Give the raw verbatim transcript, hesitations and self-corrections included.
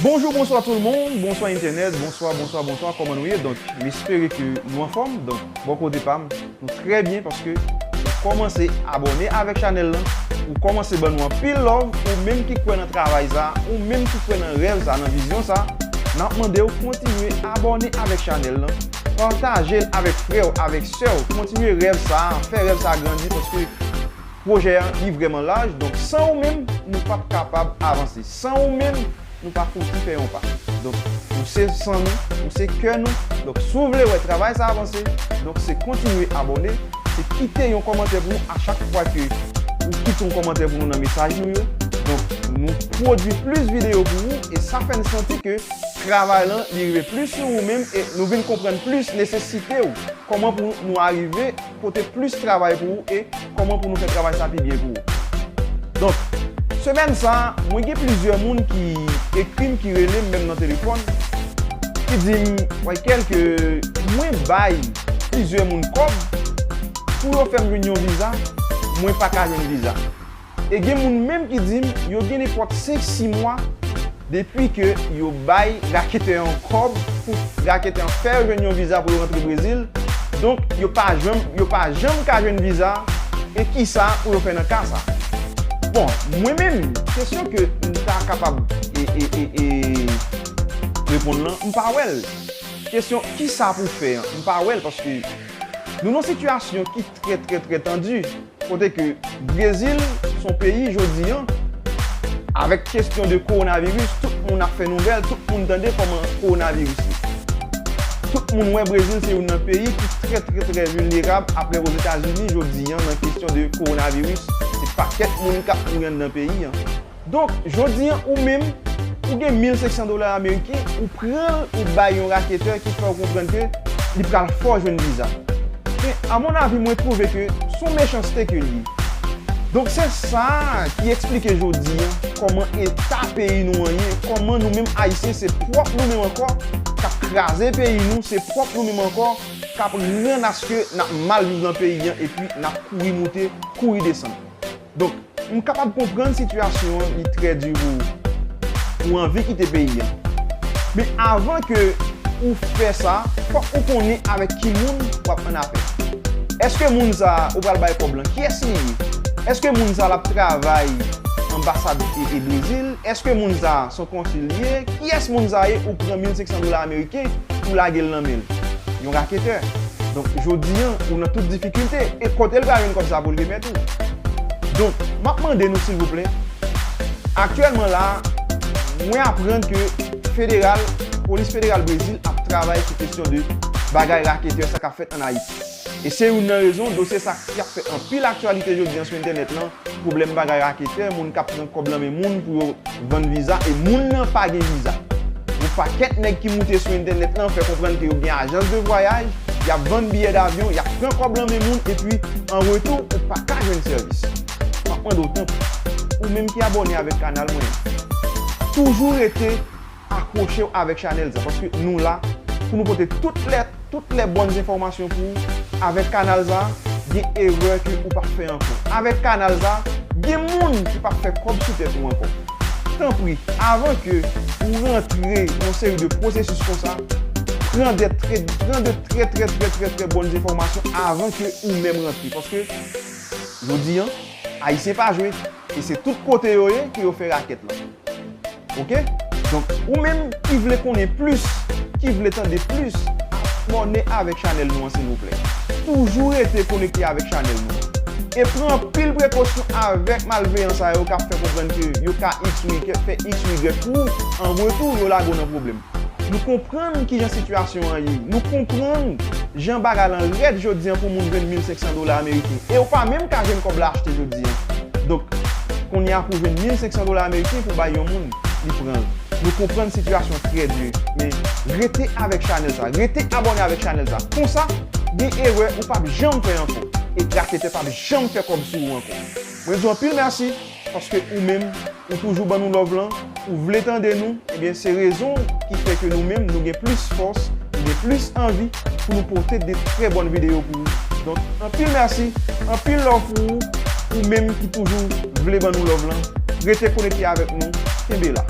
Bonjou, bonswa tout moun, bonswa entènèt, bonswa, bonswa, bonswa, kòman nou ye? Donk, m espere ke nou anfòm. Donk, bò kote pa m, nou trè byen paske nou kòmanse abòne avèk chanèl lan, ou kòmanse ban nou anpil love, ou menm ki kwè nan travay sa, ou menm ki kwè nan rèv sa, nan vizyon sa, n ap mande w kontinye abòne avèk chanèl lan, pataje l avèk frè w, avèk sè w, kontinye rèv sa, fè rèv sa grandi paske pwojè an, li vrèman laj, donk san ou menm, nou p ap kapab avanse. San ou menm, nou pa fouti fè yon pa. Donk, ou se san nou, ou se kè nou. Donk, si w vle wè travay sa avanse, donk se kontinye abòne, se kite yon kòmantè pou nou a chak fwa ke ou kite yon kòmantè pou nou nan mesaj nou yo. Donk, nou pwodui plis videyo pou ou, e sa fè n santi ke travay lan, li rive plis sou ou menm, e nou vin konprann plis nesesite w, kòman pou nou arive pote plis travay pou ou e kòman pou nou fè travay sa pi byen pou ou. Donk, semèn sa, mwen gen plizyè moun ki ekri m, ki rele m menm nan telefòn, ki di m, Waykel, ke mwen bay plizyè moun kòb pou yo fè m jwenn yon viza, mwen pa ka jwenn viza. E gen moun menm ki di m yo gen nenpòt senk, sis mwa depi ke yo bay raketè an kòb pou raketè an fè yo jwenn yon viza pou yo rantre Brezil. Donk, yo pa janm, yo pa janm ka jwenn viza. E kisa pou yo fè nan ka sa? Bon, mwen menm, kesyon ke m ta kapab e, e, e, e, reponn lan, m pa wè l. Kesyon kisa pou fè an, m pa wè l paske nou nan sitiyasyon ki trè, trè, trè tandi. Kote ke Brezil se yon peyi jodi an, avèk kesyon de kowonaviris, tout moun ap fè nouvèl, tout moun tande kòman kowonaviris ye. Tout moun wè Brezil se youn nan peyi ki trè, trè, trè vilnerab apre Ozetazini jodi an nan kesyon de kowonaviris. Se pakèt moun k ap mouri anndan peyi an. Donk, jodi an, ou menm, ou gen mil senk san dola ameriken, ou pran l, ou bay yon raketè ki fè w konprann ke li pral fè w jwenn viza. Men, a mon avi, mwen twouve ke se yon mechanste ke l ye. Donk, se sa ki eksplike jodi an kòman eta peyi nou an ye, kòman nou menm Ayisyen, se pwòp nou menm ankò k ap kraze peyi nou, se pwòp nou menm ankò k ap rann aske n ap mal viv nan peyi an, epi n ap kouri moute, kouri desann. Donk, m kapab konprann sitiyasyon an, li trè di pou, pou anvi kite peyi an. Men avan ke ou fè sa, fòk ou konnen avèk ki moun w ap annafè. Èske moun sa a ou pral bay kòb lan, kiyès li ye? Èske moun sa a l ap travay anbasad e, e Brezil? Èske moun sa a se yon konsil li ye? Kiyès moun sa a ye ou pran mil senk san dola ameriken ou lage l nan men l? Yon raketè. Donk, jodi an, ou nan tout difikilte. E kote l pral jwenn kòb sa pou l remèt ou? Donk, m ap mande nou, silvouplè, aktyèlman la, mwen aprann ke federal, polis federal Brezil ap travay sou kesyon de bagay raketè sa k ap fèt ann Ayiti. E se youn nan rezon, dosye sa ki ap fè anpil aktyalite jodi an sou entènèt lan, pwoblèm bagay raketè, moun k ap pran kòb lan men moun pou yo vann viza, e moun nan pa gen viza. Yon pakèt nèg ki moute sou entènèt lan fè konprann ke yo gen ajans de vwayaj, y ap vann biyè davyon, y ap pran kòb lan men moun, epi an retou, ou pa ka jwenn sèvis. M ap mande w tanpri, ou menm ki abòne avèk kanal mwen an, toujou rete akwoche w avèk chanèl sa, paske nou la pou nou pote tout lè, tout lè bòn enfòmasyon pou ou. Avèk kanal sa, gen erè ke ou p ap fè ankò. Avèk kanal sa, gen moun ki p ap fè kòb sou tèt ou ankò. Tanpri, avan ke ou rantre yon seri de pwosesis konsa, pran de trè, pran de trè, trè, trè, trè, trè bòn enfòmasyon avan ke ou menm rantre. Paske, jodi an, Ayisyen pa jwe, e se tout kote yo ye ke yo fè rakèt lan. Oke? Donk, ou menm ki vle konnen plis, ki vle tande plis, abòne avèk chanèl nou an, silvouplè. Toujou rete konekte avèk chanèl nou an. E pran anpil prekosyon avèk malveyan sa yo k ap fè konprann ke yo ka X ou Y, fè X ou Y pou ou, an retou, yo lage w nan pwoblèm. Nou konprann kijan sitiyasyon an ye. Nou konprann jan bagay lan rèd jodi an pou moun jwenn mil senk san dola ameriken. E ou pa menm ka jwenn kòb la achte jodi an. Donk, kounye a pou jwenn mil senk san dola ameriken pou bay yon moun, li pran l. Nou konprann sitiyasyon trè di. Men rete avèk chanèl sa. Rete abòne avèk chanèl sa. Konsa, gen erè ou p ap janm fè ankò. E raketè p ap janm fè kòb sou ou ankò. Mwen di w anpil mèsi. Paske ou menm, ou toujou ban nou love lan, ou vle tande nou, ebyen se rezon ki fè ke nou menm nou gen plis fòs, nou gen plis anvi pou nou pote de trè bòn videyo pou ou. Donk, anpil mèsi, anpil love pou ou, ou menm ki toujou vle ban nou love lan. Rete konekte avèk nou, kenbe la.